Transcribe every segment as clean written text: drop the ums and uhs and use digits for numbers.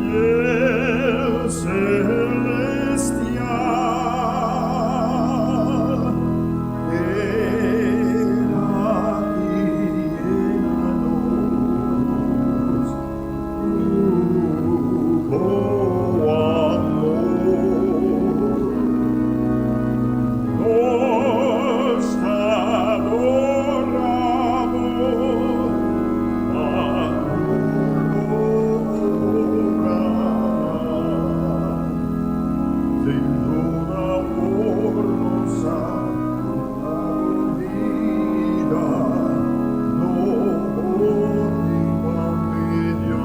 fiel celestial, ven aki yena nos cu bo amor. Nos ta adora bo, ma tur lo obra Sin duda awor nos sa cu ta bo bida nobo tin pa medio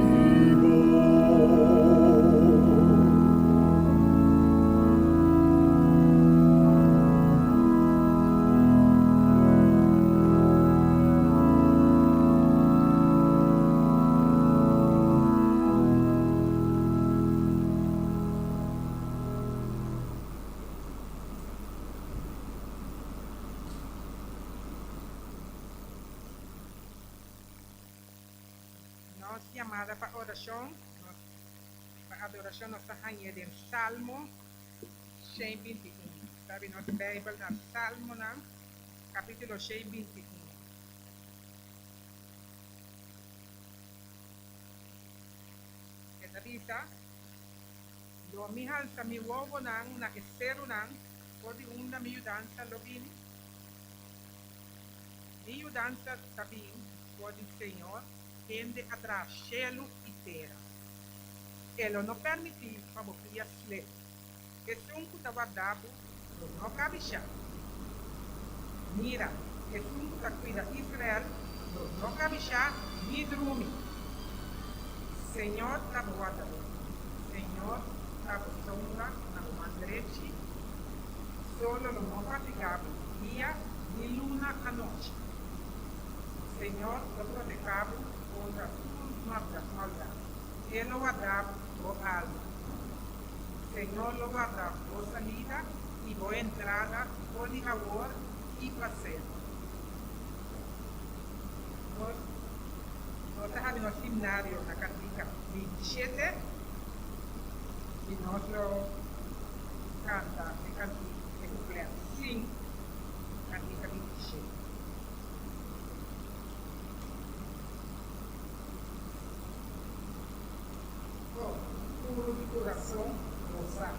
di bo. Nos yamada pa orashon, nos pa adorashon nos ta hañ'é den Salmo 121. Ta bin nos Beibel na Salmonan kapítulo 121. E ta bisa, Lo mi halsa mi wowonan na e serunan, for di unda mi yudansa lo bini? Mi yudansa ta bin for di Señor, kende a traha shelu i tera. E lo no permití pa bo pia slip. Esun ku ta warda bo lo no kabishá. Mira, esun ku ta kuida Israel lo no kabishá ni drumi. Señor ta bo wardadó. Señor ta bo sombra na bo man drechi. Solo lo no fatigá bo dia ni luna anochi. Señor lo protehá bo kontra tur maldat. E lo warda bo alma. Señor lo warda bo salida i bo entrada for di awor i pa semper. Nos nos ta habi nos himnario na kantika 27 i nos lo kanta e kantika e kuplet sin kantika 27. Oh, puru di kurason bo sa.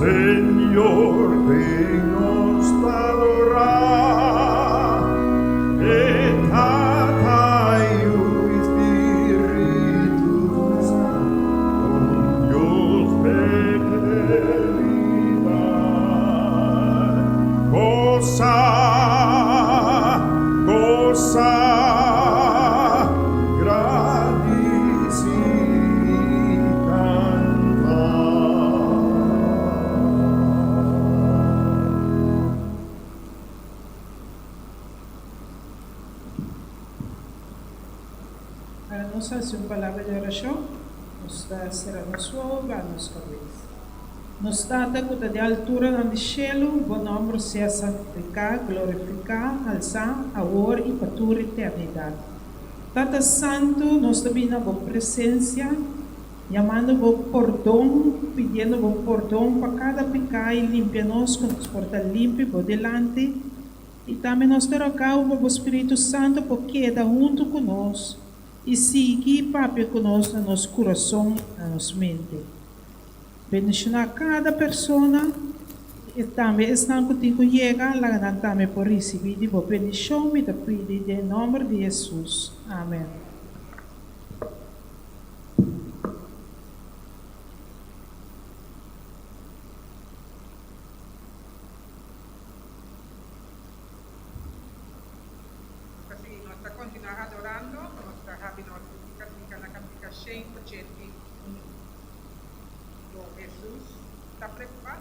Señor, ken nos ta adorá, e Tata, Yu i Spiritu Santu, un Dios p'eternidat. Gosa, gosa, gradisí i kanta. Para nos hasi un palabra di orashon, nos ta sera nos wowo i baha nos kabes. Nos Tata ku ta den alturanan di shelu, bo nòmber sea santifiká, glorifiká, alsá, awor i pa tur eternidat. Tata Santu, nos ta bini na bo presensia, yamando bo pordon, pidiendo bo pordon pa kada piká i limpia nos ku nos por ta limpi bo dilanti. I tambe nos ta roga bo pa bo Spiritu Santu por keda huntu ku nos i sigui papia ku nos na nos kurason i na nos mente. Bendishoná kada persona. I tambe esnan ku tin ku yega, laga nan tambe por risibí di bo bendishon, mi ta pidi den nòmber di Hesus. Amen. Nos ta sigui, nos ta kontinuá adorando, nos ta habi nos kantika na kantika 181. Lo Hesus ta preokupá?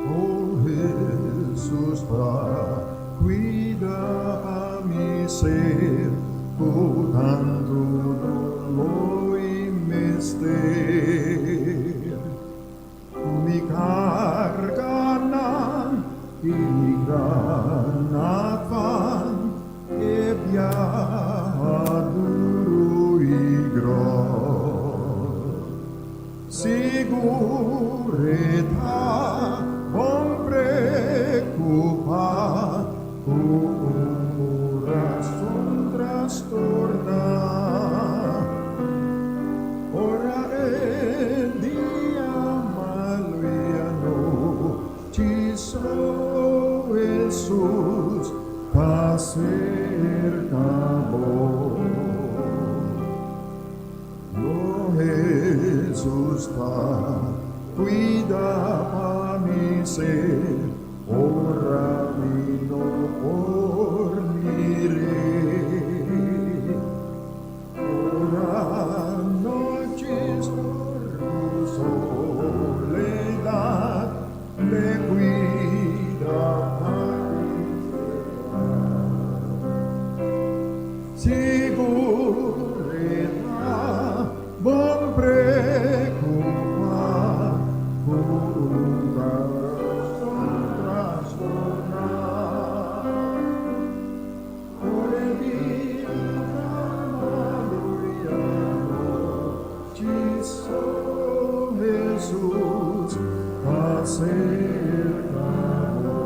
O Hesus ta cuida pa mi ser cu tantu dolor y mester. Cu mi carganan y mi gran afan e biaha duro y grot. Sigur e ta bon preokupá ku un kurason trastorná. Ora e dia malu i anochi so Hesus ta serka bo. Lo Hesus ta cuida pa mi ser ora mi no por mir'é. Ora nochi scur cu soledad me cuida pa mi ser. Sigur e ta bon preokupá ku un kurason trastorná. Ora e dia ta malu i anochi so Hesus ta serka bo.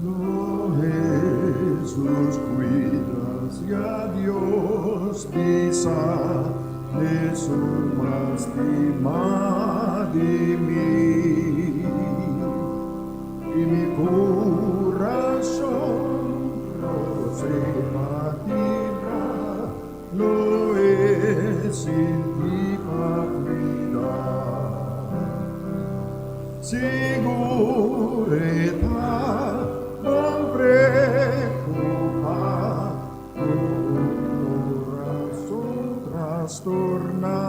Lo Hesus cuida si a Dios bisa Esun mas stima di mi. I mi kurason trose pa kibra, lo e sinti pa kuida. Sigur e ta bon preokupá ku un kurason trastorná.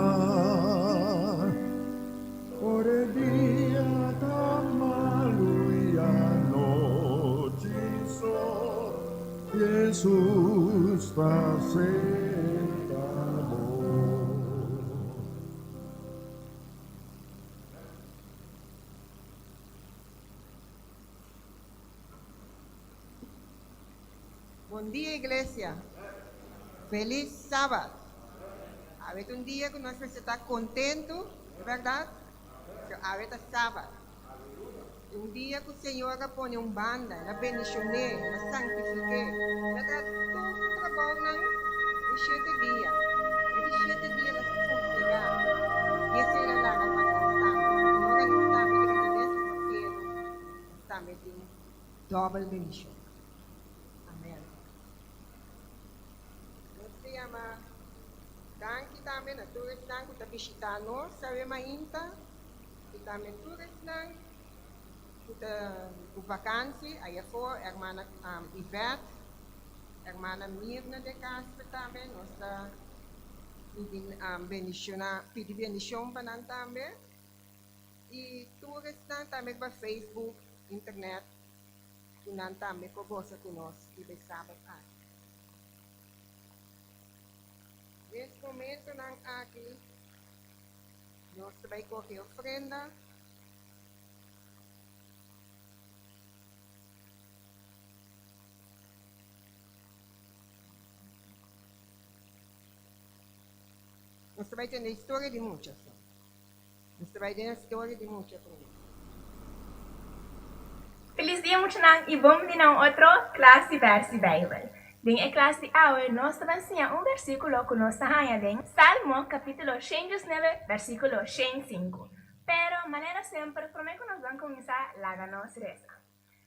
Ora e dia ta malu i anochi so, Jesus ta serka bo. Bon dia iglesia. Felis Sabat. Awe ta un dia ku nos mester ta kontentu, e bèrdat? Pasobra awe ta Sabat. Un dia ku Señor a pone un banda, el a bendishon'é, el a santifik'é, el a traha tur su trabounan den shete dia. E di shete dia el a sosegá, i esei el a laga pa nos tambe. I ora nos tambe ta keda den su sosiego, nos tambe tin. Dòbel bendishon. Amen. Nos ta yama danki tambe na tur esnan ku ta bishitá nos awe mainta i tambe tur esnan ku ta ku vakansi ayafó, hermana Yvette, hermana Mirna de Castro tambe nos ta pidi bendishoná pidi bendishon pa nan tambe i tur esnan tambe riba Facebook, internet ku nan tambe por gosa ku nos riba e sabat aki. Nes momentonan aki nos ta bai kohe ofrenda. Nos ta bai tende historia di mucha so. Nos ta bai den e storia di mucha promé. Felis dia muchanan i bon bini na un otro klas di bers di Beibel. Den e klas di awe nos ta ban siña un bersíkulo ku nos ta haña den Salmo kapítulo 119 bersíkulo 105. Pero, manera semper, promé ku nos ban kuminsá laga nos resa.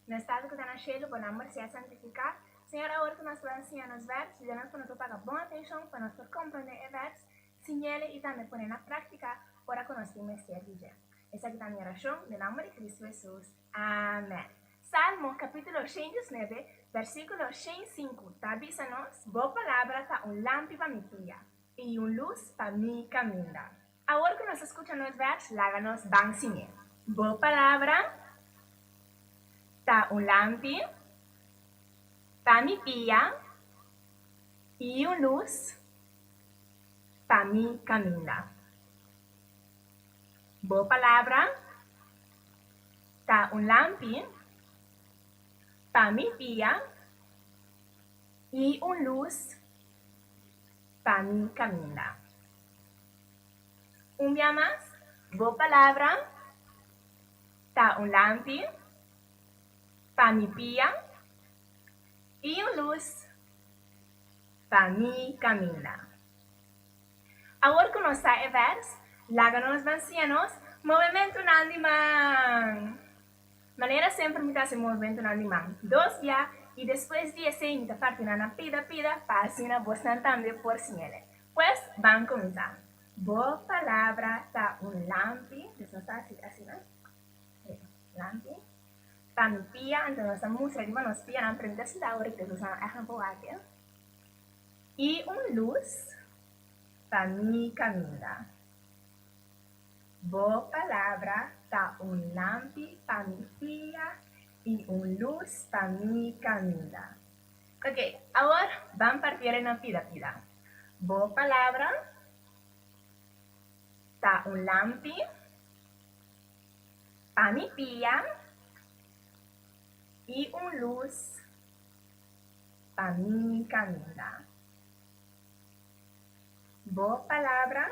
Nos Tata ku ta na shelu, bo nòmber sea santifiká. Señor, awor ku nos ta ban siña nos bers, yuda nos pa nos por paga bon atenshon pa nos por komprondé e bers, siñ'el i tambe pon'é na práktika ora ku nos tin mester di dje. Esaki ta mi orashon den nòmber di Kristu Hesus. Amèn. Salmo kapítulo 119, versíkulo 105 ta bisa nos, Bo palabra ta un lampi pa mi pia i un lus pa mi kaminda. Awor ku nos a skucha nos bèrs, laga nos ban siñ'é. Bo palabra ta un lampi pa mi pia i un lus pa mi kaminda. Bo palabra ta un lampi pa mi pia i un lus pa mi kaminda. Un bia mas, bo palabra ta un lampi pa mi pia i un lus pa mi kaminda. Awor ku nos sa e vèrs, laga nos ban siña nos movementunan di man. Manera semper mi ta hasi movementunan di man dos bia i despues di esei mi ta parti nan na pida pida pa asina bosnan tambe por siñ'el. Pues, ban kuminsá. Bo palabra ta un lampi, dus nos ta hasi asina, lampi, pa mi pia, anto nos ta mustra riba nos pianan, pero mi ta sinta awor riba nos nan ègt no por wak. I un lus pa mi kaminda. Bo palabra ta un lampi pa mi pia i un lus pa mi kaminda. Ok, awor ban partier na pida pida. Bo palabra ta un lampi pa mi pia i un lus pa mi kaminda. Bo palabra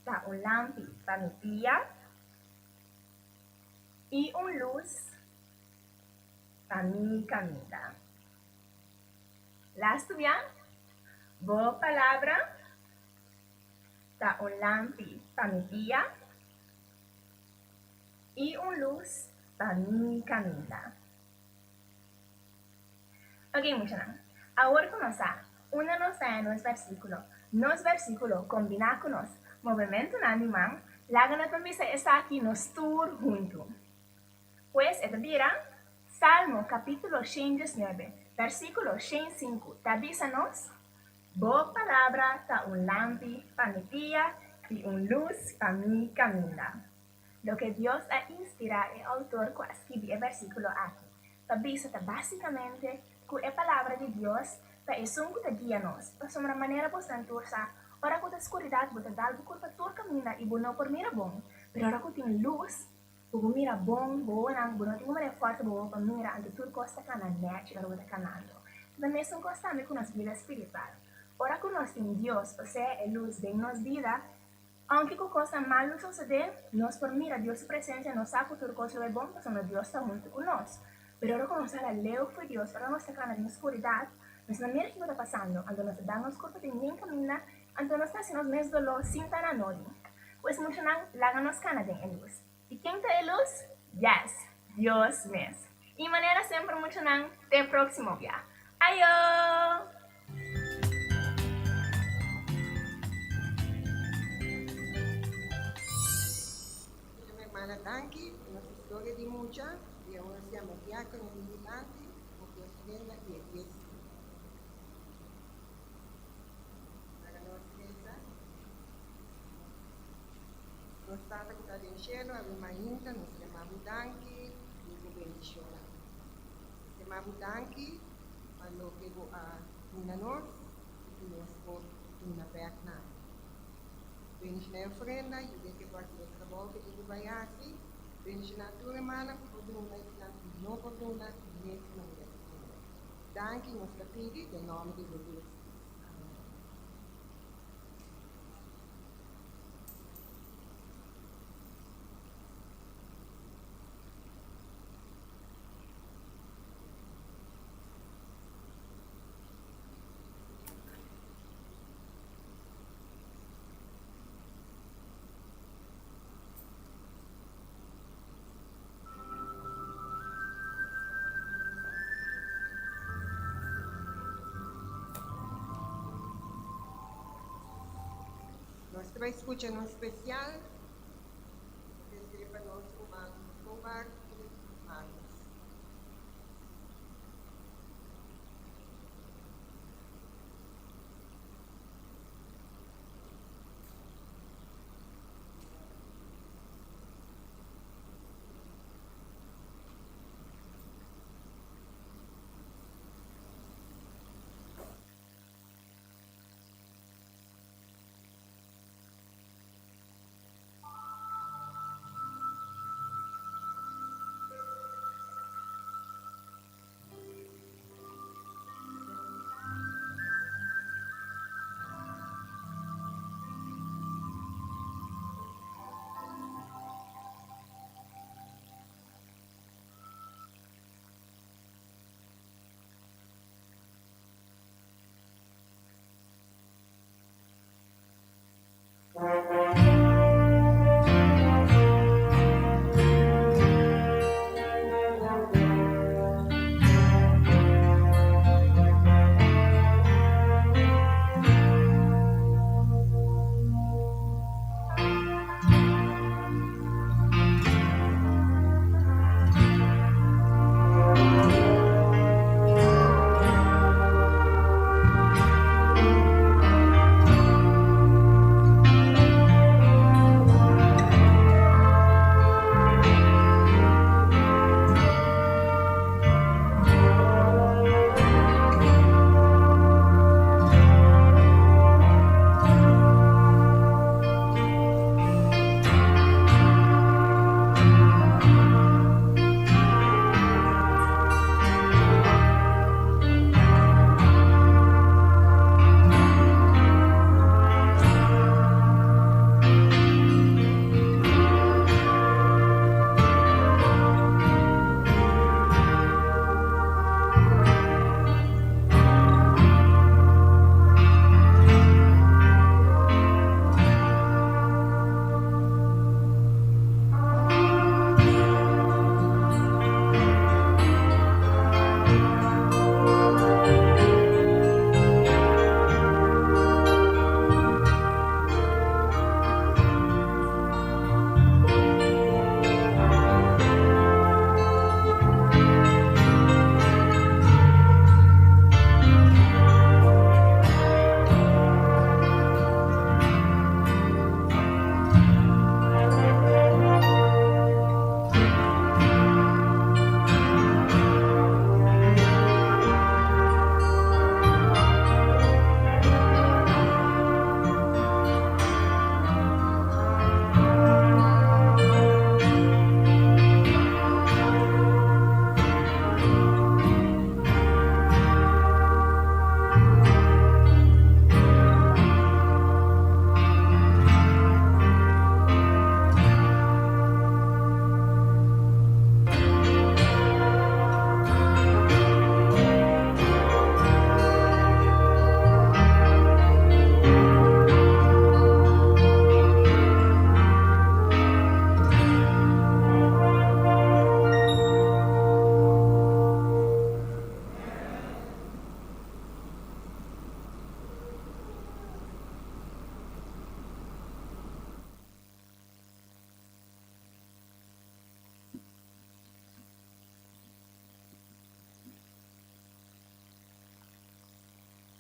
ta un lampi pa mi pia i un lus pa mi kaminda. Lastu bia, Bo palabra ta un lampi pa mi pia i un lus pa mi kaminda. Ok muchanan, awor ku nos sa unda nos ta den nos versíkulo, nos versíkulo kombiná ku nos movementunan di man, laga nos ban bisa esaki nos tur huntu. Pues e ta bira, Salmo kapítulo 119, versíkulo 105 ta bisa nos, Bo palabra ta un lampi pa mi pia i un lus pa mi kaminda. Loke Dios a inspirá e outor ku a skibi e versíkulo aki pa bisa ta básikamente ku e Palabra di Dios ta esun ku ta guia nos, pasobra manera bosnan tur sa, ora ku ta skuridat bo ta dal bo kurpa tur kaminda i bo no por mira bon, pero ora ku tin lus, bo por mira bon, bo wowonan, bo no tin ku manera fòrsa bo wowo pa mira, anto tur kos ta kana nèchi ora bo ta kanando. Ta mesun kos tambe ku nos bida spiritual. Ora ku nos tin Dios, osea e lus den nos bida, Aunke ku kosnan malu sosodé, nos por mira Dios su presensia, nos sa ku tur kos lo bai bon pasobra Dios ta huntu ku nos. Pero ora ku nos hala leu for Dios, ora nos ta kana den skuridat, nos no mira kiko ta pasando, anto nos ta da nos kurpa den yen kaminda, anto nos ta hasi nos mes doló sin ta na nodi. Pues muchanan, laga nos kana den e lus. I ken ta e lus? Yes! Dios mes. I manera semper muchanan, te próksimo bia. Ayo! Mi hermana danki pa nos historia di mucha y awor nos yama diacono vigilante cu e ofrenda y e diezmo. Laga nos reza. Nos Tata cu ta den cielo, awe mainta nos yama bo danki y bo bendiciona. Nos yama bo danki pa loke bo a duna nos y cu nos por duna bek na bo. Bendiciona e ofrenda, yuda e ke por haci e trabou cu tin cu bay haci. Bendiciona tur hermana cu por duna y esnan cu no por duna, mes manera Señor. Danki nos ta pidi den nomber di Jesus. Amen. Nos ta bai scucha nos special cu ta escribi pa nos ruman Hobart Marcus.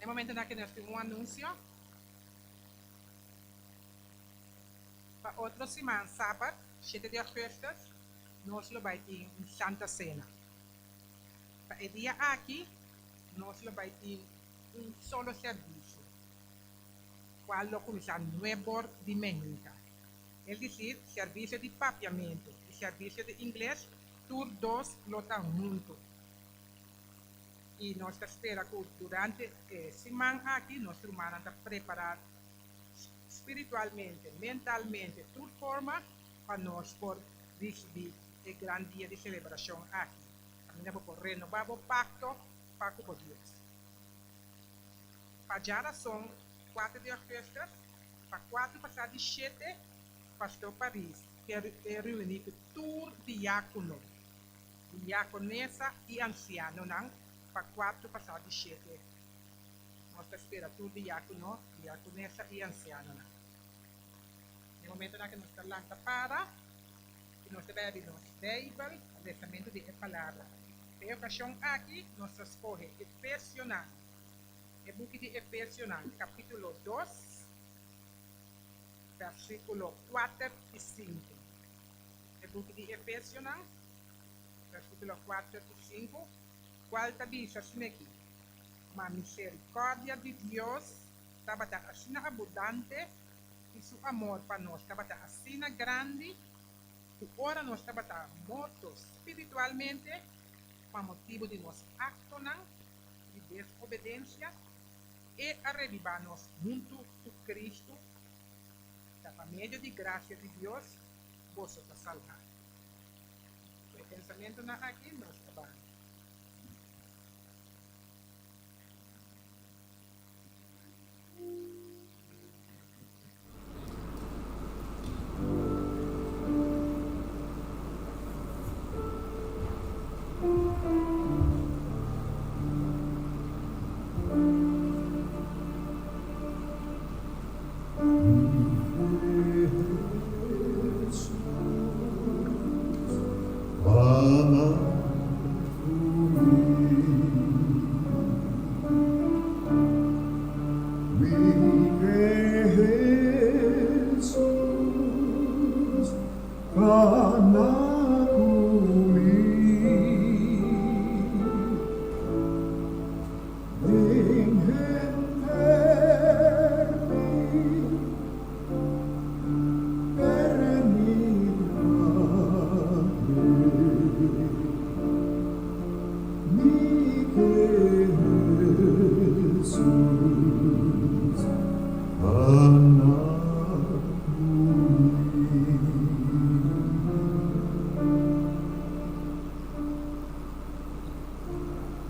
E momentonan aki nos tin un anuncio. Pa otro siman sabat, shete di augustus, nos lo bai tin un Santa Cena. Pa e dia aki nos lo bai tin un solo servicio, cual lo cuminsa nuebor di meinta. Es decir, servicio di Papiamento y servicio di Ingles, tur dos lo ta hunto. Y nos ta spera cu durante e siman aki nos rumannan ta prepara spiritualmente, mentalmente, tur forma pa nos por ricibi e gran dia di celebracion aki. Caminda bo por renoba bo pacto pa cu bo Dios. Pa djarason kuater di augustus, pa kuater pasa di shete, Pastor Paris ke reuni cu tur diacono, diaconesa y ancianonan pa kuater pasa di shete. Nos ta spera tur diacono, diaconesa y ancianonan. Den momentonan cu nos ta lanta para y nos ta bay abi nos Bijbel, lesamento di e Palabra. Pa e ocasion aki nos ta scoge Efesionan, e buki di Efesionan, capitulo dos, versiculo kuater y sinku. E buki di Efesionan, versiculo kuater y sinku, cual ta bisa asina aki, Ma misericordia di Dios tabata asina abundante y su amor pa nos tabata asina grandi, cu ora nos tabata morto spiritualmente pa motibo di nos actonan di desobedencia, E a reviva nos hunto cu Cristo, ta pa medio di gracia di Dios boso ta salba. Cu e pensamentonan aki nos ta ban.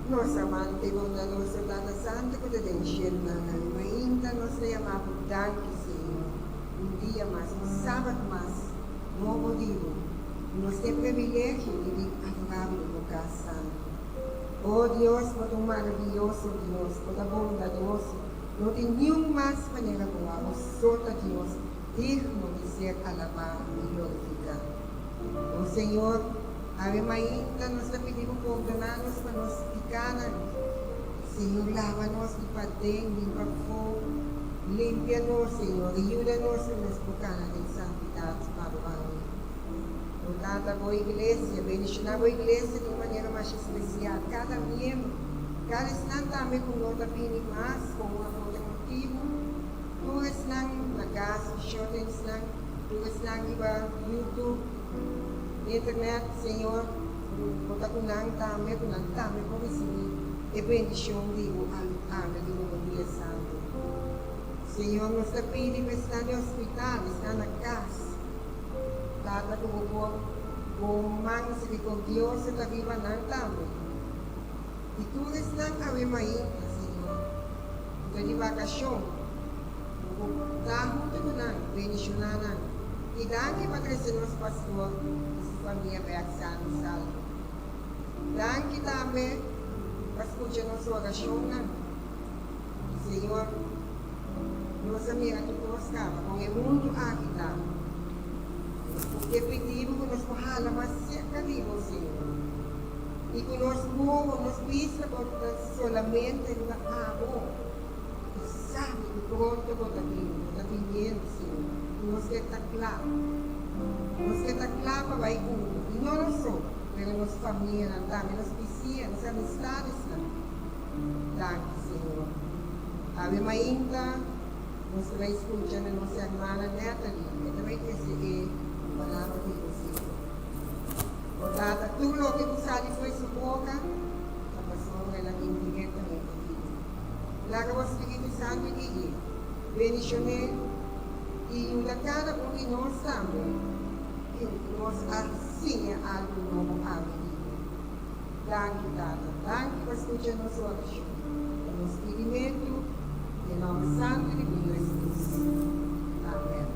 Nos amante bondadoso Tata Santu ku ta den shelunan, awe mainta nos ta yama bo danki, Señor, un dia mas, un sabat mas nobo di bo. Nos tin e privilegio di bin adorá bo den bo kas santu. O Dios, bo ta un maraviyoso Dios, bo ta bondadoso, no tin niun mas manera bo, abo so ta Dios digno di ser alabá i glorifiká. O Señor, Awe mainta nos ta pidi bo pordoná nos pa nos pikánan. Señor, laba nos di paden di pafó. Limpia nos, Señor, i yuda nos pa nos por kana den santidat pa bo awe. O Tata, bo iglesia, bendishoná bo iglesia di un manera masha spesial, kada miembro, kada esnan tambe ku no ta bini mas pa un òf otro motibu, tur esnan na kas, shortensnan, tur esnan riba YouTube, Internet, Señor, bo ta ku nan tambe, ku nan tambe por risibí e bendishon di bo awe di bo dia santu. Señor, nos ta pidi pa esnan den hospital, esnan na kas, Tata, ku bo por bo man miserikordioso ta riba nan tambe. I tur esnan awe mainta, Señor, ku ta di vakashon, ku bo ta huntu ku nan, bendishoná nan. I danki pa trese nos pastor i su famia bek sano i salvo. Danki tambe pa skucha nos orashonnan. Señor, nos a mira tur kos kaba kon e mundu aki ta. Nos por ke pidi bo ku nos por hala mas serka di bo, Señor, i ku nos wowo, nos bista por ta solamente riba abo. sabi ku pronto Bo ta bini, Bo ta biniendo, Señor, i nos ke ta kla. Nos ke ta kla pa bai ku Bo, i no nos so, pero nos famianan tambe, nos bisiña, nos amistadesnan. Danki, Señor. Awe mainta nos ta bai skucha na nos hermana Natalie, e ta bai trese e palabra di Rosito. Bo Tata, tur loke ku sali fo'i su boka ta pasobra el a bin direktamente di bo. Laga bo Spiritu Santu gui'é, bendishon'é i yuda kada un di nos tambe ku nos a siña algu nobo awe di bo. Danki, Tata. Danki pa skucha nos orashon i nos pidimentu den nòmber santu di bo Yu Hesus. Amèn.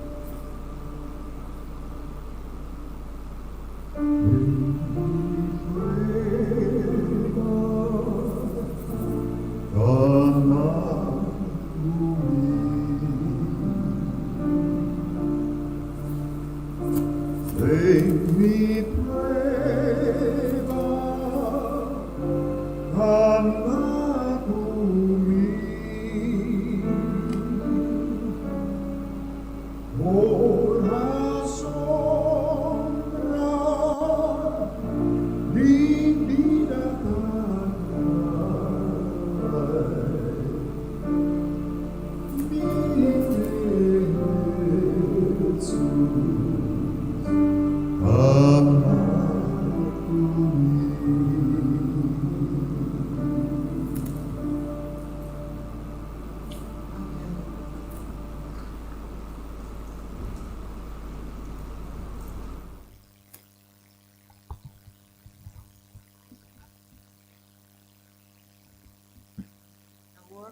Awor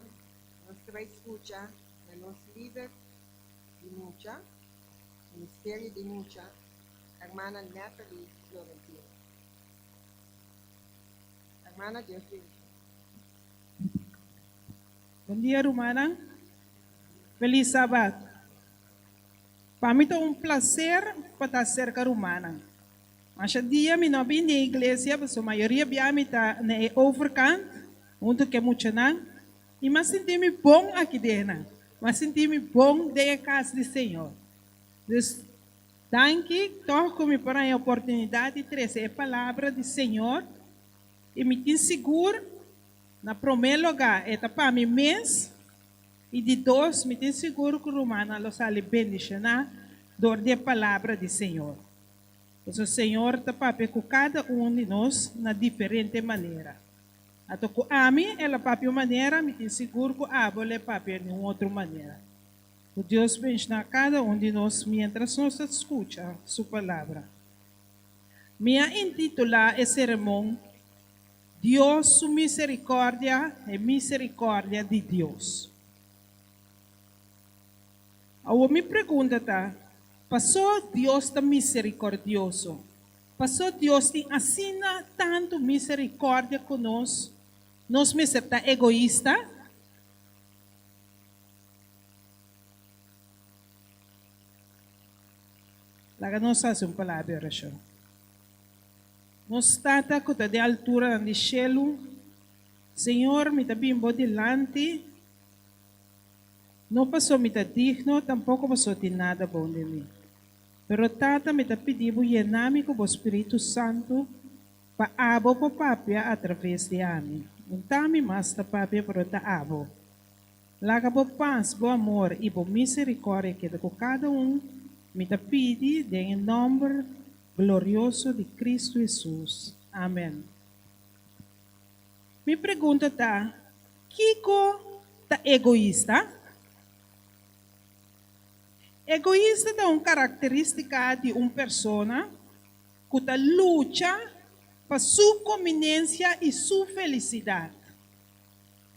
nos ta bai skucha na nos lider di mucha, Ministerio di Mucha, Hermana Natalie Florentino. Hermana, Dios bendicion. Bon dia rumannan. Feliz Sabat. Pa mi ta un placer pa ta cerca rumannan. Masha dia mi no a bin den iglesia pasobra mayoria bia mi ta na e overkant hunto ku e muchanan i mi a sinti mi bon aki den nan. Mi a sinti mi bon den e kas di Señor. Dus danki tòg ku mi por haña oportunidat di trese e palabra di Señor i mi tin sigur na promé lugá e ta pa mi mes i di dos mi tin sigur ku rumannan lo sali bendishoná dor di e palabra di Señor. Pasobra Señor ta papia ku kada un di nos na diferente manera. Anto ku ami el a papia un manera, mi tin sigur ku abo lo e papia di un otro manera. Ku Dios benshoná kada un di nos miéntras nos ta skucha Su Palabra. Mi a intitulá e seremon Dios Su Miserikòrdia, E Miserikòrdia di Dios. Awor mi pregunta ta, Pasó Dios ta miserikòrdioso? Pasó Dios tin asina tantu miserikòrdia ku nos, nos mester ta egoista? Laga nos hasi un palabra di orashon. Nos Tata ku ta den alturanan di shelu, Señor, mi ta bin Bo dilanti. No paso mi ta digno, tampoko paso tin nada bon den mi. Pero Tata, mi ta pidi bo yena mi ku bo Spiritu Santu pa abo por papia atraves di ami. No ta mi mas ta papia, pero ta abo. Laga bo pas, bo amor i bo miserikòrdia keda ku kada un, mi ta pidi den e nòmber glorioso di Kristu Hesus. Amen. Mi pregunta ta, Kiko ta egoista? Egoista ta un karakterístika di un persona ku ta lucha pa su kominensia i su felisidat.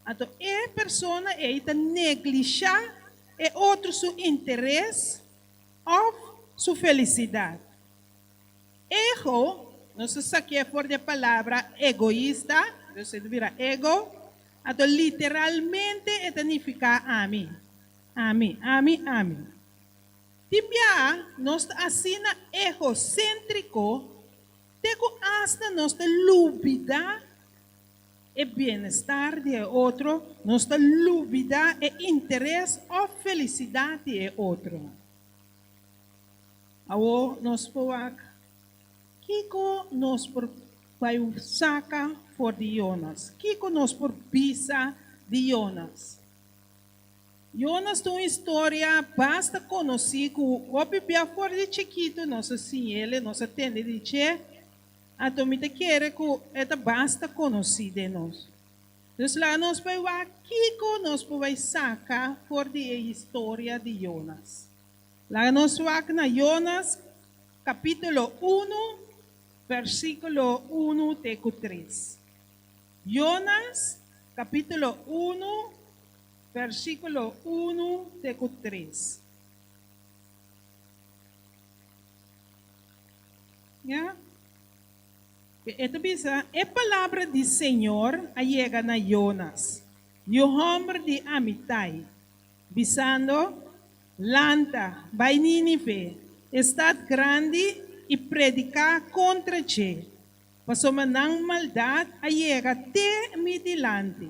Anto e persona ei ta neglishá e otro su interes òf su felisidat. Ego, nos ta sakié for di e palabra egoista, dus e ta bira ego, anto literalmente e ta nifiká ami, ami, ami, ami. Tin biaha nos ta asina egoséntriko te ku asta nos ta lubidá. e bienestar di e otro, nos ta lubidá e interes òf felisidat di e otro. Awor nos por wak kiko nos por bai saka for di Jonas. Kiko nos por bisa di Jonas? Jonas ta un historia basta konosí ku hopi bia for di chikitu nos a siñ'el, nos a tende di dje. Anto mi ta kere ku e ta basta konosí den nos. Dus laga nos bai wak kiko nos por bai saka for di e historia di Jonas. Laga nos wak na Jonas kapítulo unu, versíkulo unu te ku tres. Jonas kapítulo unu, versíkulo unu te ku tres. Ya. E ta bisa, E palabra di Señor a yega na Jonas, yu hòmber di Amitai, bisando, Lanta, bai Nínive, e stat grandi, i prediká kontra dje, pasobra nan maldat a yega te mi dilanti.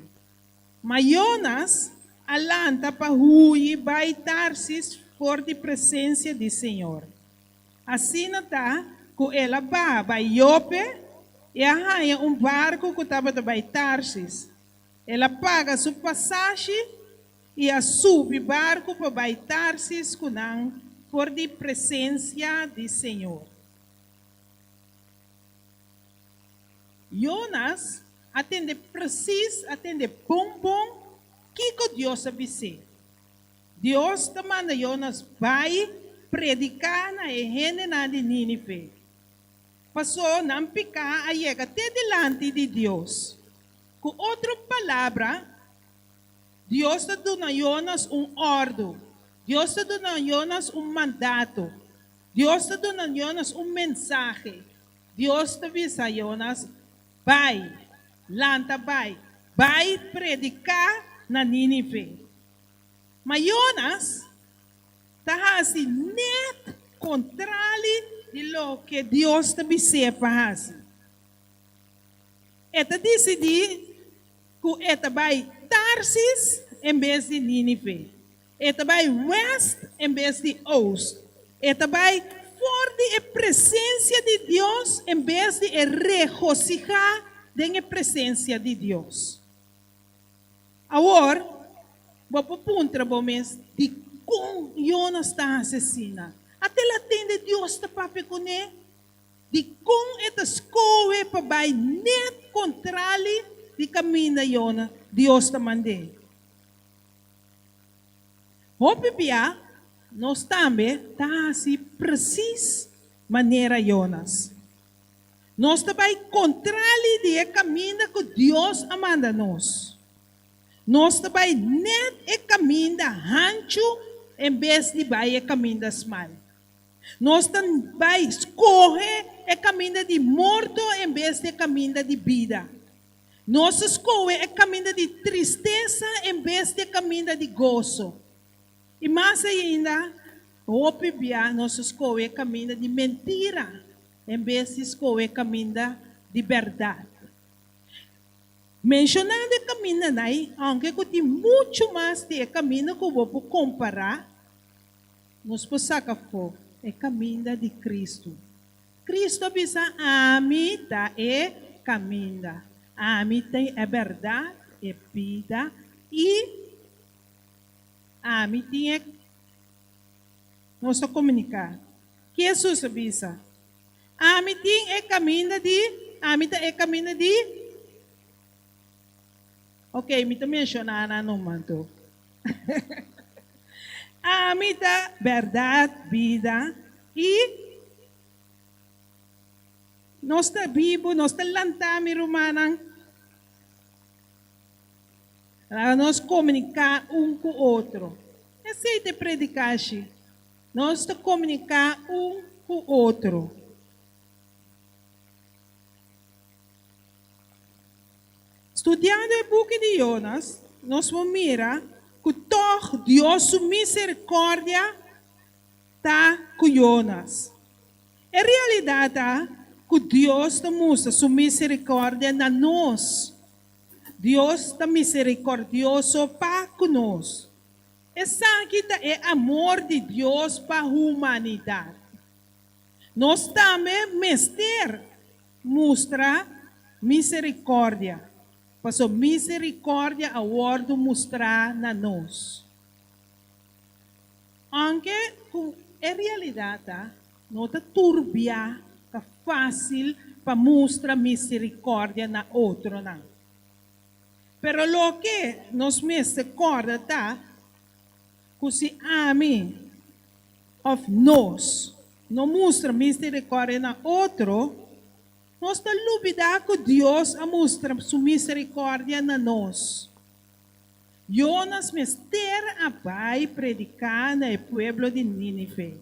Ma Jonas a lanta pa hui bai Tarsis for di presensia di Señor. Asina ta ku el a baha bai Jope i a haña un barku ku tabata bai Tarsis. El a paga su pasashi i a subi barku pa bai Tarsis ku nan for di presensia di Señor. Jonas a tende presis, a tende bon bon kiko Dios a bis'é. Dios ta manda Jonas bai prediká na e hendenan di Nínive, pasó nan piká a yega te dilanti di Dios. Ku otro palabra, Dios ta duna Jonas un òrdu, Dios ta duna Jonas un mandato, Dios ta duna Jonas un mensahe. Dios ta bisa Jonas, Bai, lanta bai, bai prediká na Nínive. Ma Jonas ta hasi net kontrali di loke Dios ta bis'é pa hasi. E ta disidí ku e ta bai Tarsis en bes di Nínive. E ta bai wèst en bes di oost. E ta bai for di e presensia di Dios en bes di e regosihá den e presensia di Dios. Awor, bo por puntra bo mes, Dikon Jonas ta hasi asina? Ata el a tende Dios ta papia kuné? Dikon e ta skohe pa bai nèt kontrali di kaminda Jonas Dios ta mand'é? Hopi bia nos tambe ta hasi presis manera Jonas. Nos ta bai kontrali di e kaminda ku Dios a manda nos. Nos ta bai nèt e kaminda hanchu en bes di bai e kaminda smal. Nos ta bai skohe e kaminda di morto en bes di e kaminda di bida. Nos ta skohe e kaminda di tristesa en bes di e kaminda di goso. I mas ainda, hopi bia nos ta skohe e kaminda di mentira en bes di skohe e kaminda di bèrdat. Menshonando e kamindanan ei, aunke ku tin muchu mas di e kaminda ku bo por kompará, nos por saka afó e kaminda di Kristu. Kristu a bisa, Ami ta e kaminda, ami ta e bèrdat, e bida, i ami tin e. Nos ta komuniká. Ki Hesus a bisa? Ami tin e kaminda di, ami ta e kaminda di. Ok, mi ta menshoná nan numa anto. Ami ta bèrdat, bida i nos ta bibu, nos ta lantá, mi rumannan. Laga nos komuniká un ku otro. Esei ta e predikashi. Nos ta komuniká un ku otro. Studiando e buki di Jonas, nos por mira ku tòg Dios su miserikòrdia ta ku Jonas. E realidat ta ku Dios ta mustra su miserikòrdia na nos. Dios ta miserikòrdioso pa ku nos. Esaki ta e amor di Dios pa humanidat. Nos tambe mester mustra miserikòrdia, pasobra miserikòrdia a wòrdu mustrá na nos. Aunke ku e realidat ta, no ta tur bia ta fásil pa mustra miserikòrdia na otronan. Pero loke nos mester kòrda ta ku si ami òf nos no mustra miserikòrdia na otro, nos ta lubidá ku Dios a mustra su miserikòrdia na nos. Jonas mester a bai prediká na e pueblo di Nínive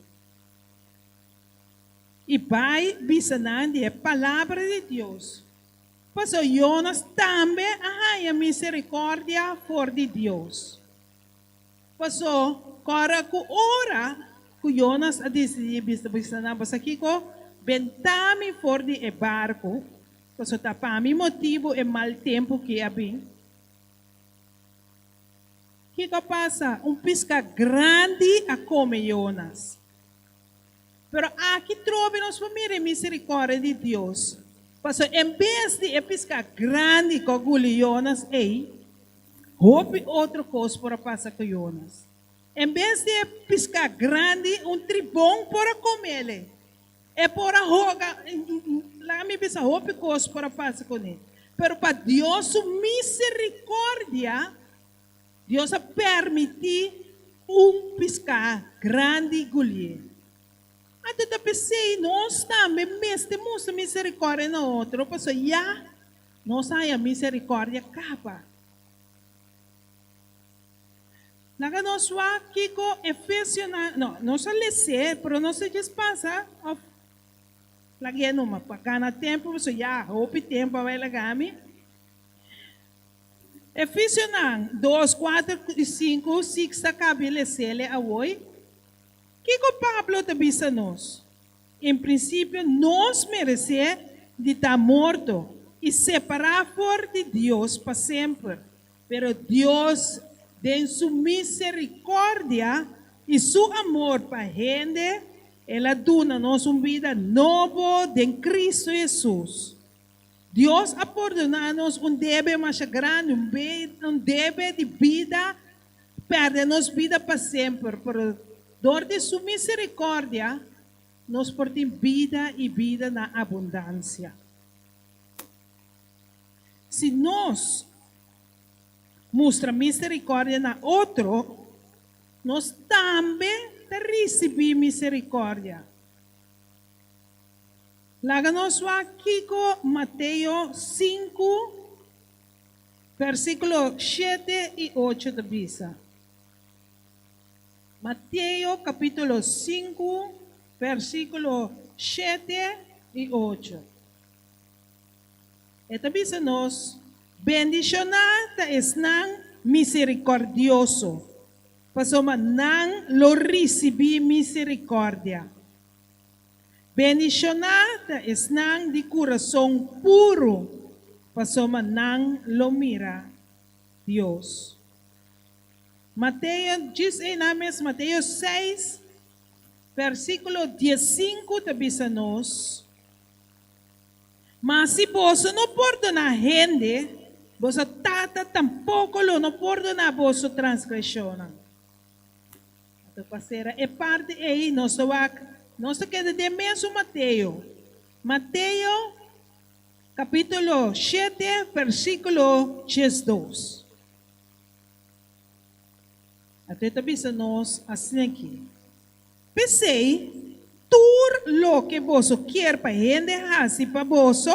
i bai bisa nan di e palabra di Dios, pasobra Jonas tambe a haña miserikòrdia for di Dios. Paso, kòrda ku ora ku Jonas a disidí bisa bisa nan, Bo sa kiko? Bentá mi for di e barku, pasobra ta pa mi motibu e mal tempu ki a bin. Kiko a pasa? Un piská grandi a kome Yonas. Pero aki trobe nos por mira e miserikòrdia di Dios. Pasobra en bes di e piská grandi ku a guli Yonas ei, hopi otro kos por a pasa ku Yonas. En bes di e piská grandi, un tribon por a kom'el. E por a hoga, laga mi bisa hopi kos por a pasa kuné. Pero pa Dios su misericordia, Dios a permití un piská grandi gulié. Anto ta p'esei nos tambe mester mustra misericordia na otro, pasobra ya nos a haña misericordia kaba. Laga nos wak kiko Efesionan, no, nos a les'é, pero nos a djis pasa òf lag'é numa pa gana tempu, pasobra ya hopi tempu a bai laga mi. Efesionan dos, kuater i sinku, Six ta kabi les'é awoi. Kiko Pablo ta bisa nos? En prinsipio nos meresé di ta morto i separá for di Dios pa semper. Pero Dios, den su misericordia i su amor pa hende, el a duna nos un bida nobo den Cristo Jesus. Dios a pordona nos un debe masha grandi, un debe di bida, perde nos bida pa semper, pero dor di su misericordia nos por tin bida i bida na abundancia. Si nos mustra miserikòrdia na otro, nos tambe ta risibí miserikòrdia. Laga nos wak kiko Mateo sinku, versíkulo shete i ocho ta bisa. Mateo kapítulo sinku, versíkulo shete i ocho. E ta bisa nos, Bendishoná ta esnan miserikòrdioso, pasobra nan lo risibí miserikòrdia. Bendishoná ta esnan di kurason puru, pasobra nan lo mira Dios. Mateo, djis einan mes, Mateo seis, versíkulo diesinku ta bisa nos, Ma si boso no pordoná hende, boso Tata tampoko lo no pordoná boso transgreshonnan. Anto pa sera e parti ei, nos ta wak, nos ta keda den mesun Mateo. Mateo kapítulo shete, versíkulo diesdos. Anto e ta bisa nos asin'aki. P'esei, tur loke boso kier pa hende hasi pa boso,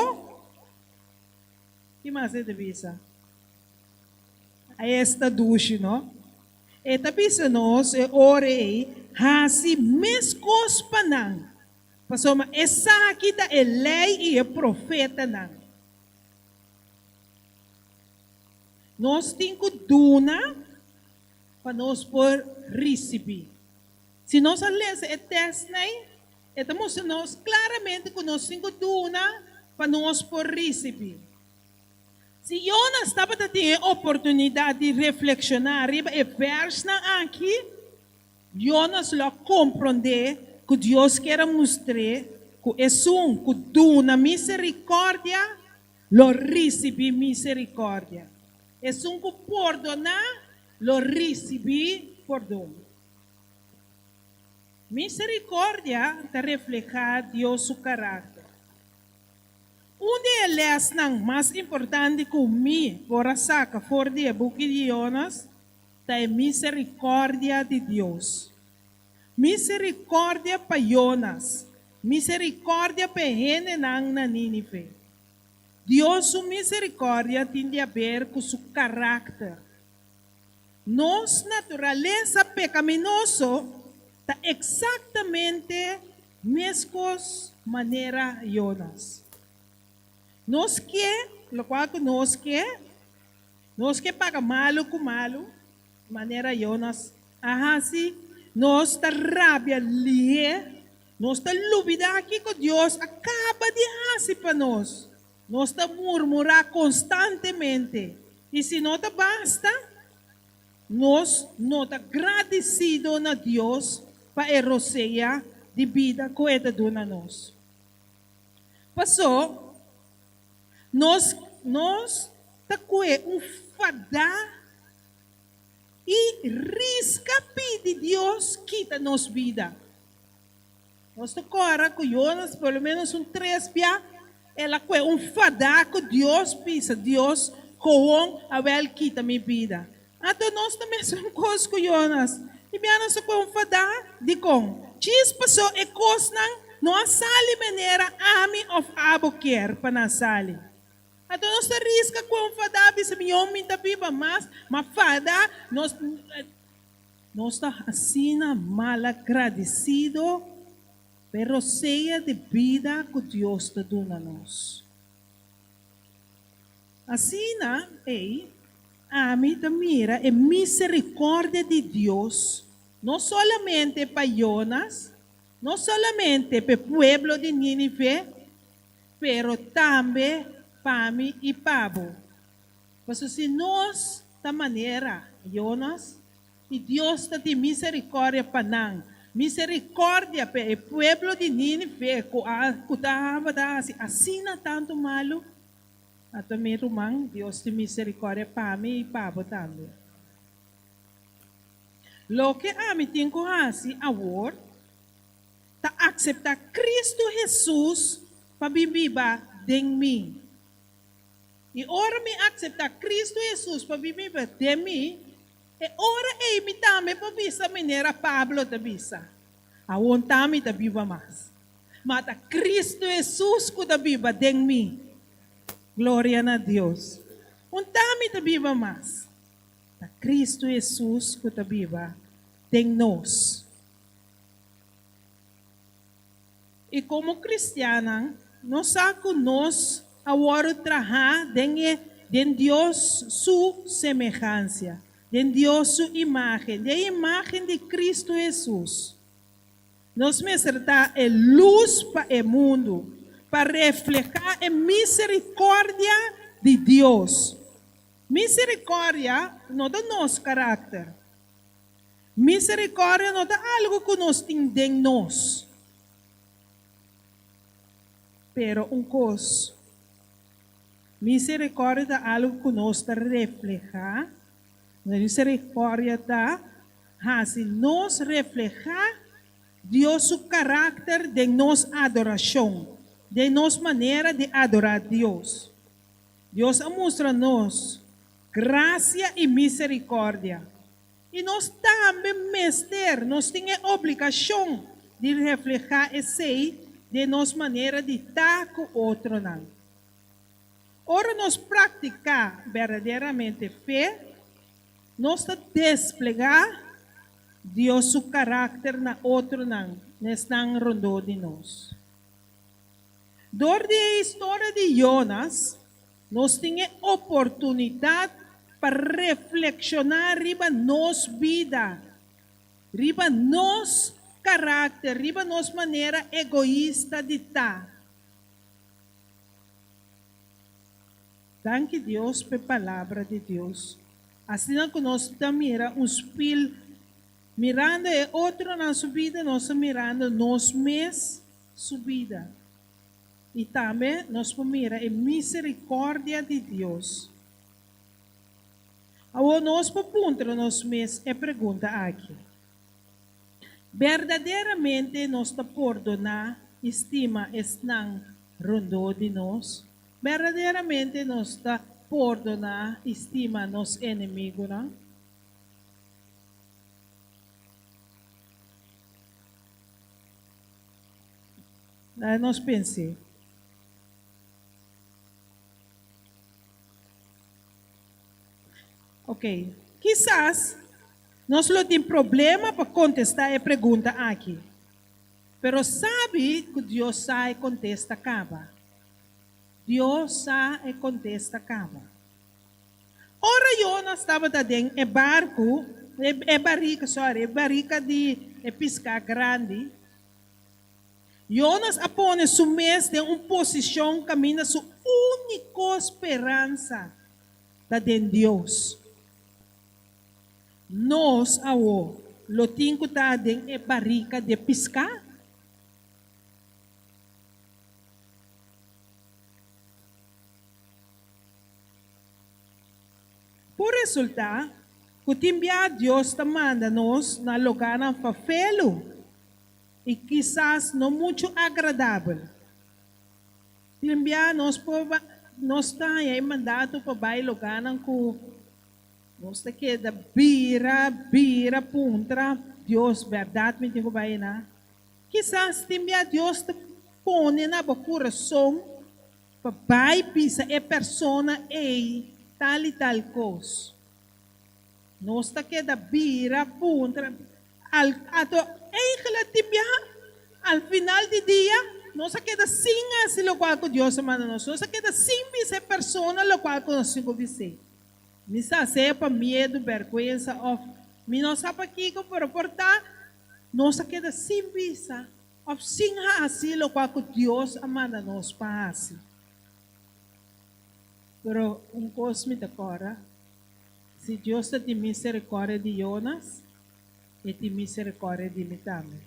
ki mas e ta bisa? Ai esta dushi, no? E ta bisa nos e ora ei, hasi meskos pa nan, pasobra esaki ta e Lei i e Profetanan. Nos tin ku duna pa nos por risibí. Si nos a lesa e tèstnan ei, e ta mustra nos klaramente ku nos tin ku duna pa nos por risibí. Si Jonas tabata tin e oportunidat di reflekshoná riba e vèrsnan aki, Jonas lo a komprondé ku Dios kier a mustr'é ku esun ku duna miserikòrdia lo risibí miserikòrdia, esun ku pordoná lo risibí pordon. Miserikòrdia ta reflehá Dios su karakter. Un di e lèsnan mas importante ku mi por a saka for di e buki di Jonas ta e miserikòrdia di Dios. Miserikòrdia pa Jonas, miserikòrdia pa e hendenan na Nínive. Dios su miserikòrdia tin di aber ku su karakter. Nos naturalesa pekaminoso ta eksaktamente Meskos manera Jonas. Nos ke lokual ku nos ke, nos ke paga malu ku malu, manera Jonas a hasi. Nos ta rabia lihé, nos ta lubidá kiko Dios a kaba di hasi pa nos. Nos ta murmurá konstantemente, i si no ta basta, Nos no ta gradisido na Dios pa e rosea di bida ku e ta duna nos. Pasó nos nos ta kue un fadá i riska pidi Dios kita nos bida. Nos ta kòrda ku Jonas por lo ménos un tres bia el a kue un fadá ku Dios bisa Dios kowon awèl kita mi bida. Anto nos ta mesun kos ku Jonas. Di bia nos a kue un fadá? Dikon? Djis pasó e kosnan no a sali manera ami òf abo kier pa nan sali. Anto nos ta riska kue un fadá bisa mi yo mi ta biba mas, ma fada nos. Nos ta asina malagradisido pa e rosea di bida ku Dios ta duna nos. Asina ei, ami ta mira e miserikòrdia di Dios no solamente pa Jonas, no solamente pa e pueblo di Nínive, pero tambe pa mi i pa bo. Pasobra si nos ta manera Jonas, i Dios ta tin miserikòrdia pa nan, miserikòrdia pa e pueblo di Nínive ku a ku tabata hasi asina tantu malu, anto mi ruman, Dios tin miserikòrdia pa mi i pa bo tambe. Loke ami tin ku hasi awor ta akseptá Kristu Hesus pa bin biba den mi. I ora mi akseptá Kristu Hesus pa bin biba den mi, e ora ei mi tambe por bisa manera Pablo ta bisa, Awor ta mi ta biba mas, ma ta Kristu Hesus ku ta biba den mi. Gloria na Dios! Un ta mi ta biba mas, ta Kristu Hesus ku ta biba den nos. I komo kristiannan, nos sa ku nos a wòrdu trahá den e den Dios su semehansia, den Dios su imágen, den e imágen di Kristu Hesus. Nos mester ta e lus pa e mundu, pa reflehá e miserikòrdia di Dios. Miserikòrdia no ta nos karakter. Miserikòrdia no ta algu ku nos tin den nos. Pero un kos, miserikòrdia ta algu ku nos ta reflehá. Miserikòrdia ta hasi nos reflehá Dios su karakter den nos adorashon, den nos manera di adorá Dios. Dios a mustra nos grasia i miserikòrdia. I nos tambe mester, nos tin e obligashon di reflehá esei den nos manera di ta ku otronan. Ora nos praktiká berdaderamente fe, nos ta desplegá Dios su karakter na otronan, na esnan rondó di nos. Dor di e historia di Jonas, nos tin e oportunidat pa reflekshoná riba nos bida, riba nos karakter, riba nos manera egoista di ta. Danki Dios p'e Palabra di Dios. Asina ku nos ta mira un spil mirando e otronan su bida, nos ta mirando nos mes su bida. I tambe nos por mira e miserikòrdia di Dios. Awor nos por puntra nos mes e pregunta aki, Berdaderamente nos ta pordoná i stima esnan rondó di nos? Berdaderamente nos ta pordoná i stima nos enemigunan? Laga nos pens'é. Ok, kisas nos lo tin problema pa kontestá e pregunta aki. Pero sabi ku Dios sa e kontesta kaba. Dios sa e kontesta kaba. Ora Jonas tabata den e barku, e barika, sorry, e barika di e piská grandi, Jonas a pone su mes den un posishon kaminda su úniko speransa ta den Dios. Nos awo lo tin ku ta den e barika di e piská? Por resultá ku tin bia Dios ta manda nos na logánan fafelu i kisas no muchu agradabel. Tin bia nos por nos ta haña e mandato pa bai logánan ku nos ta keda bira bira puntra Dios, Bèrdat mi tin ku bai einan? Kisas tin bia Dios ta pone na bo kurason pa bai bisa e persona ei tal i tal kos. Nos ta keda bira puntra al ato eigenlijk tin biaha al final di dia nos a keda sin hasi lokual ku Dios a manda nos. Nos a keda sin bisa e persona lokual ku nos tin ku bis'é. Mi sa sea pa miedu, bèrgwensa òf mi no sa pakiko, pero por ta nos a keda sin bisa òf sin hasi lokual ku Dios a manda nos pa hasi. Pero un kos mi ta kòrda. Si Dios ta tin miserikòrdia di Jonas, E tin miserikòrdia di mi tambe.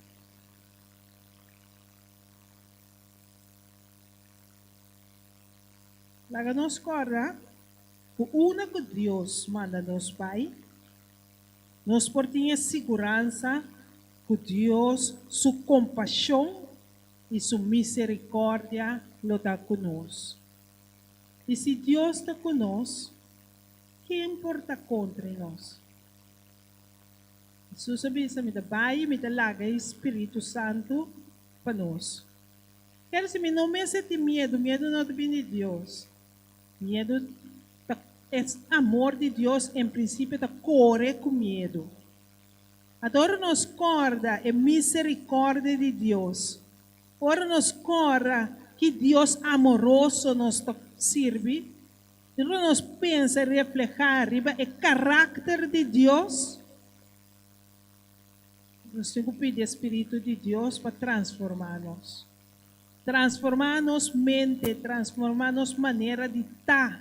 Laga nos kòrda ku una ku Dios manda nos bai, nos por tin e siguransa ku Dios su kompashon i su miserikòrdia lo ta ku nos. I si Dios ta ku nos, Ken por ta kontra nos? Hesus a bisa, Mi ta bai i mi ta laga e spiritu santu pa nos. Kere si mi no mester tin miedu, miedu no ta bini di Dios. Miedu ta, e amor di Dios en prinsipio ta kore ku miedu. Anto ora nos kòrda e miserikòrdia di Dios, ora nos kòrda ki Dios amoroso nos ta sirbi, Ora nos pensa i reflehá riba e karakter di Dios, nos tin ku pidi e spiritu di Dios pa transformá nos. Transformá nos mente, transformá nos manera di ta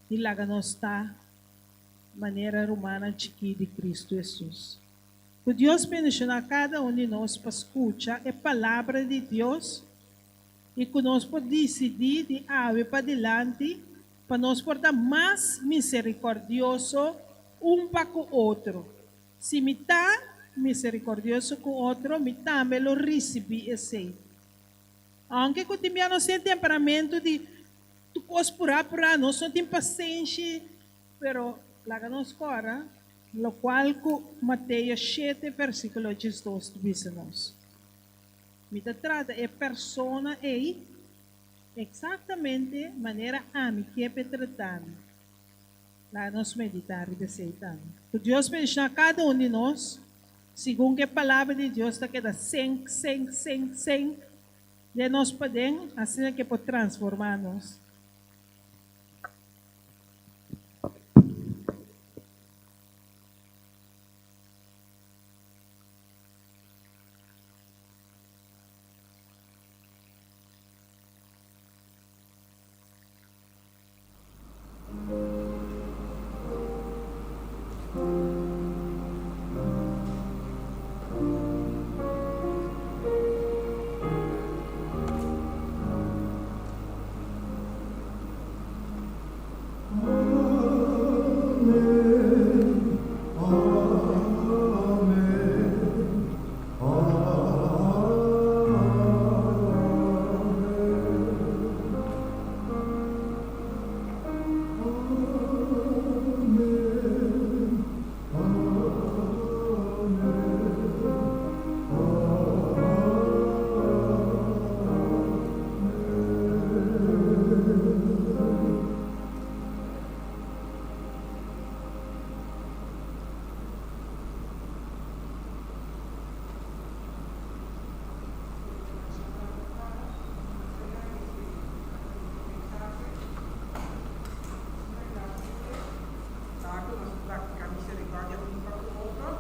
i laga nos ta manera rumannan chikí di Kristu Hesus. Ku Dios bendishoná kada un di nos pa skucha e Palabra di Dios. I ku nos por disidí di awe padilanti pa nos por ta mas miserikòrdioso un pa ku otro. Si mi ta miserikòrdioso ku otro, mi tambe lo risibí esei. Ounke ku tin bia nos tin e temperamentu di tur kos purá purá, nos no tin pasenshi, pero laga nos kòrda lokual ku Mateo shete versíkulo diesdos ta bisa nos. Mi ta trata e persona ei eksaktamente manera ami ke p'e trata mi. Laga nos meditá riba esei tambe. Ku Dios bendishoná kada un di nos segun ku e Palabra di Dios ta keda senk, senk, senk, senk den nos paden, asina ku e por transformá nos. Taku nos praktiká miserikòrdia un pa ku otro,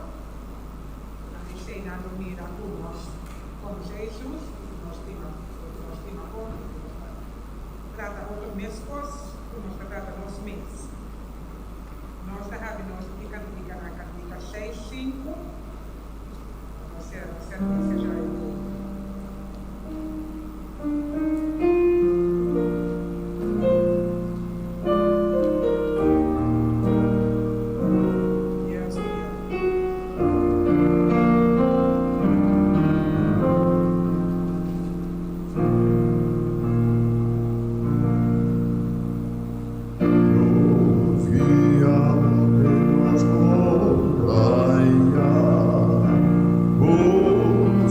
nan esei nan lo mira ku nos konosé Hesus i ku nos stima otro, nos stima otro i ku nos ta trata otro meskos ku nos ta trata nos mes. Nos ta habi nos di kantika na kantika seis sinku, nos sera nos servisio djòi ku. Yes, Señor. Dios guía que nos contraiga, con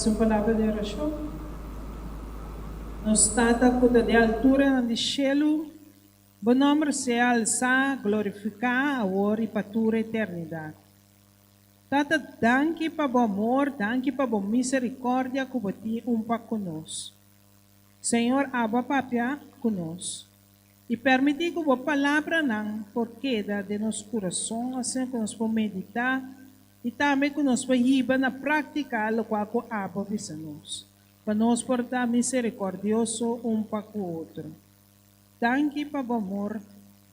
Hasi un palabra di orashon. Nos Tata ku ta den alturanan di shelu, Bo nòmber sea alsá, glorifiká awor i pa tur eternidat. Tata, danki pa Bo amor, danki pa Bo miserikòrdia ku Bo tin un pa ku nos. Señor, abo a papia ku nos i permití ku Bo palabranan por keda den nos kurason asina ku nos por meditá i tambe ku nos por hiba na práktika lokual ku abo a bisa nos, pa nos por ta miserikòrdioso un pa ku otro. Danki pa Bo amor,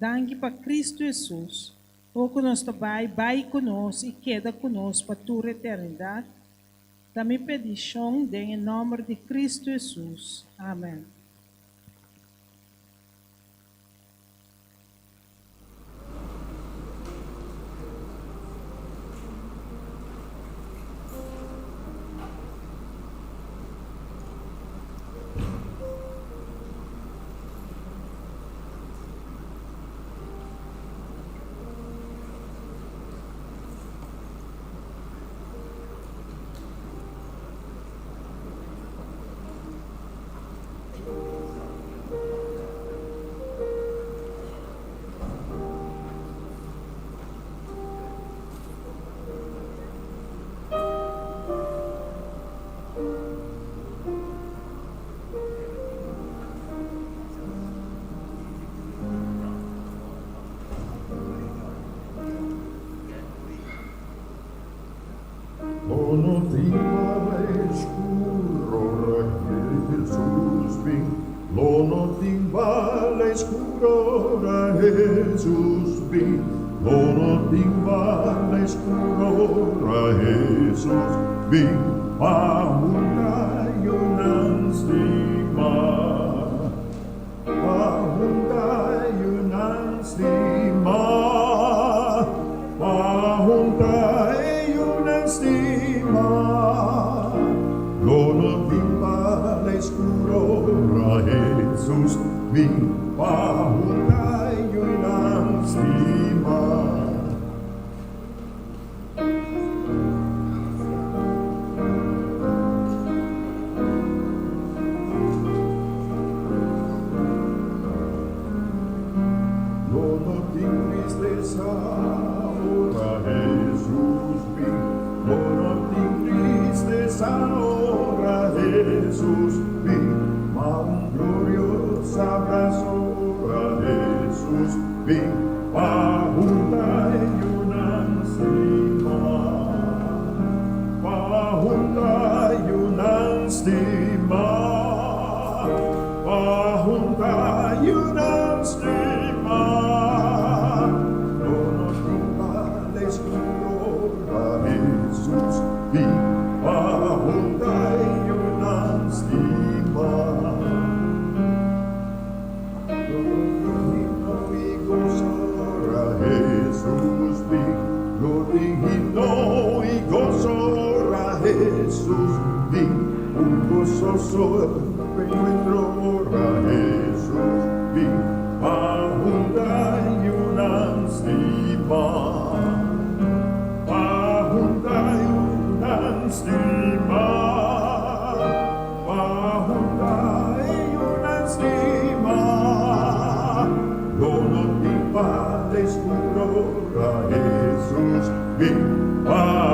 danki pa Kristu Hesus, o ku nos ta bai, bai ku nos i keda ku nos pa tur eternidat. Ta mi pedishon den e nòmber di Kristu Hesus. Amen. Lo no tin bala escur ora Jesus bin, Lo no tin bala escur ora Jesus bin, Lo no tin bala escur ora Jesus bin, Pa hunta yunan stima. Pa hunta yunan stima, Pa hunta e yunan stima. Lo no tin bala escur ora Jesus bin, Pa hunta e yunan stima. Lo no tin tristesa ora Hesus bin, Lo no tin tristesa ora Hesus bin, Ma un glorioso abraso ora Hesus bin. Pa hunta e yunan stima, Pa hunta e yunan stima, Pa hunta e yunan stima. Lo no tin bales ku ora Hesus bin, Pa hunta e yunan stima. Lo tin himno i goso ora Jesus bin, Un gososo reencuentro ora Jesus bin, Pa hunta yunan stima, Pa hunta yunan stima. Pa hunta e yunan stima, lo no tin pa descubro ora Jesus bin. Pa.